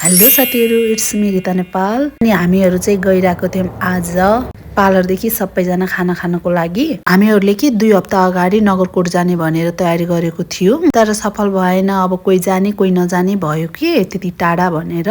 Hello साथीहरू, it's me Rita Nepal. अनि हामीहरू चाहिँ गइरहेको थियौँ आज पार्लरदेखि सबैजना खाना खानको लागि। हामीहरूले कि 2 हप्ता अगाडि नगरकोट जाने भनेर तयारी गरेको थियौँ, तर सफल भएन। अब कोही जाने कोही नजाने भयो कि त्यति टाढा भनेर।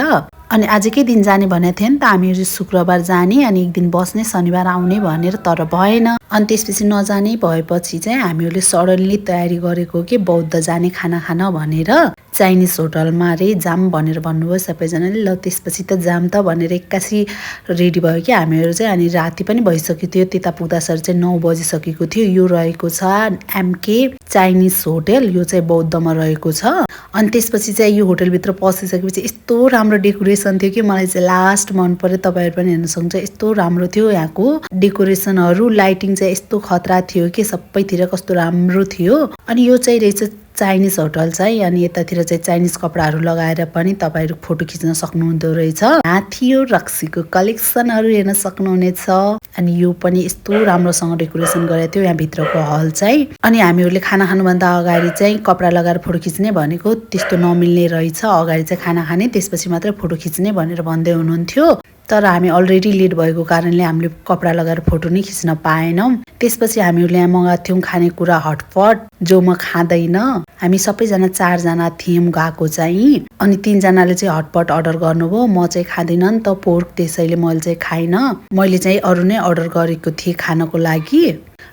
अनि आजकै दिन जाने भनेको थियो नि त, हामीहरू शुक्रबार जाने अनि एक दिन बस्ने, शनिबार आउने भनेर, तर भएन। अनि त्यसपछि नजाने भएपछि चाहिँ हामीहरूले सडनली तयारी गरेको कि बौद्ध जाने खाना खान भनेर। चाइनिज होटलमा रे जाम भनेर भन्नुभयो सबैजनाले। ल त्यसपछि त जाम त भनेर एक्कासी रेडी भयो कि हामीहरू चाहिँ। अनि राति पनि भइसकेको थियो, त्यता पुग्दासरी चाहिँ 9 बजिसकेको थियो। यो रहेको छ एमके चाइनिज होटल, यो चाहिँ बौद्धमा रहेको छ। अनि त्यसपछि चाहिँ यो होटलभित्र पसिसकेपछि यस्तो राम्रो डेकोरेसन थियो कि मलाई चाहिँ लास्ट मन पर्यो। तपाईँहरू पनि हेर्न सक्नुहुन्छ, यस्तो राम्रो थियो यहाँको डेकोरेसनहरू। लाइटिङ चाहिँ यस्तो खतरा थियो कि सबैतिर कस्तो राम्रो थियो। अनि यो चाहिँ रहेछ चाइनिज होटल चाहिँ। अनि यतातिर चाहिँ चाइनिज कपडाहरू लगाएर पनि तपाईँहरू फोटो खिच्न सक्नुहुँदो रहेछ। यहाँ थियो रक्सीको कलेक्सनहरू हेर्न सक्नुहुनेछ। अनि यो पनि यस्तो राम्रोसँग डेकोरेसन गरेको थियो यहाँ भित्रको हल चाहिँ। अनि हामीहरूले खाना खानुभन्दा अगाडि चाहिँ कपडा लगाएर फोटो खिच्ने भनेको त्यस्तो नमिल्ने रहेछ। अगाडि चाहिँ खाना खाने, त्यसपछि मात्रै फोटो खिच्ने भनेर भन्दै हुनुहुन्थ्यो। तर हामी अलरेडी लेट भएको कारणले हामीले कपडा लगाएर फोटो नै खिच्न पाएनौँ। त्यसपछि हामीहरूले यहाँ मगाएको थियौँ खानेकुरा हटपट, जो म खाँदैन। हामी सबैजना 4 जना थियौँ गएको चाहिँ। अनि 3 जनाले चाहिँ हटपट अर्डर गर्नुभयो। म चाहिँ खाँदिनँ नि त पोर्क, त्यसैले मैले चाहिँ खाइनँ। मैले चाहिँ अरू नै अर्डर गरेको थिएँ खानको लागि।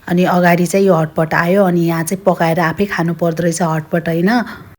अनि अगाडि चाहिँ यो हटपट आयो। अनि यहाँ चाहिँ पकाएर आफै खानु पर्दो रहेछ हटपट, होइन।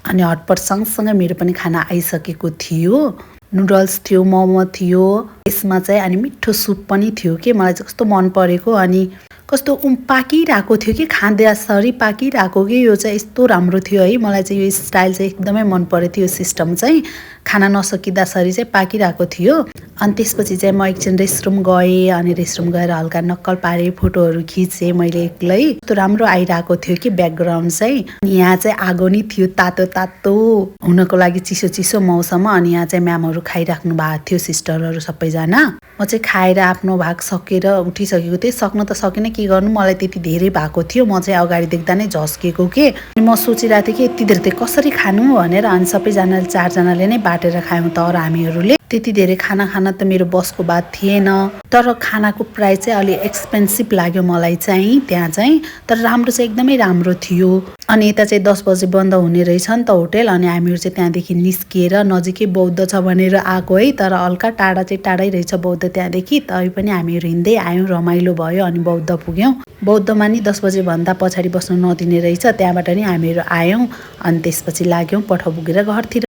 अनि हटपट सँगसँगै मेरो पनि खाना आइसकेको थियो। नुडल्स थियो, मोमो थियो यसमा चाहिँ। अनि मिठो सुप पनि थियो कि मलाई चाहिँ कस्तो मन परेको। अनि कस्तो पाकिरहेको थियो कि खाँदासरी पाकिरहेको कि यो चाहिँ यस्तो राम्रो थियो है। मलाई चाहिँ यो स्टाइल चाहिँ एकदमै मन परेको थियो। यो सिस्टम चाहिँ खाना नसकिँदासरी चाहिँ पाकिरहेको थियो। अनि त्यसपछि चाहिँ म एकछिन रेस्टरुम गएँ। अनि रेस्टरुम गएर हल्का नक्कल पारेँ, फोटोहरू खिचेँ मैले एक्लै। यस्तो राम्रो आइरहेको थियो कि ब्याकग्राउन्ड चाहिँ। यहाँ चाहिँ आगो नि थियो, तातो तातो हुनको लागि, चिसो चिसो मौसममा। अनि यहाँ चाहिँ म्यामहरू खाइराख्नु भएको थियो, सिस्टरहरू सबैजना। म चाहिँ खाएर आफ्नो भाग सकेर उठिसकेको थिएँ। सक्न त सकिनँ, के गर्नु, मलाई त्यति धेरै भएको थियो। म चाहिँ अगाडि देख्दा नै झस्केको के। अनि म सोचिरहेको थिएँ कि यति धेरै चाहिँ कसरी खानु भनेर। अनि सबैजनाले 4 जनाले नै बाटेर खायौँ। तर हामीहरूले त्यति धेरै खाना खान त मेरो बसको बात थिएन। तर खानाको प्राइस चाहिँ अलि एक्सपेन्सिभ लाग्यो मलाई चाहिँ त्यहाँ चाहिँ। तर राम्रो चाहिँ एकदमै राम्रो थियो। अनि यता चाहिँ 10 बजे बन्द हुने रहेछ नि त होटेल। अनि हामीहरू चाहिँ त्यहाँदेखि निस्किएर नजिकै बौद्ध छ भनेर आएको है। तर हल्का टाढा चाहिँ टाढै रहेछ बौद्ध त्यहाँदेखि। तै पनि हामीहरू हिँड्दै आयौँ, रमाइलो भयो। अनि बौद्ध पुग्यौँ। बौद्धमा नि 10 बजेभन्दा पछाडि बस्नु नदिने रहेछ, त्यहाँबाट नि हामीहरू आयौँ। अनि त्यसपछि लाग्यौँ पठ पुगेर घरतिर।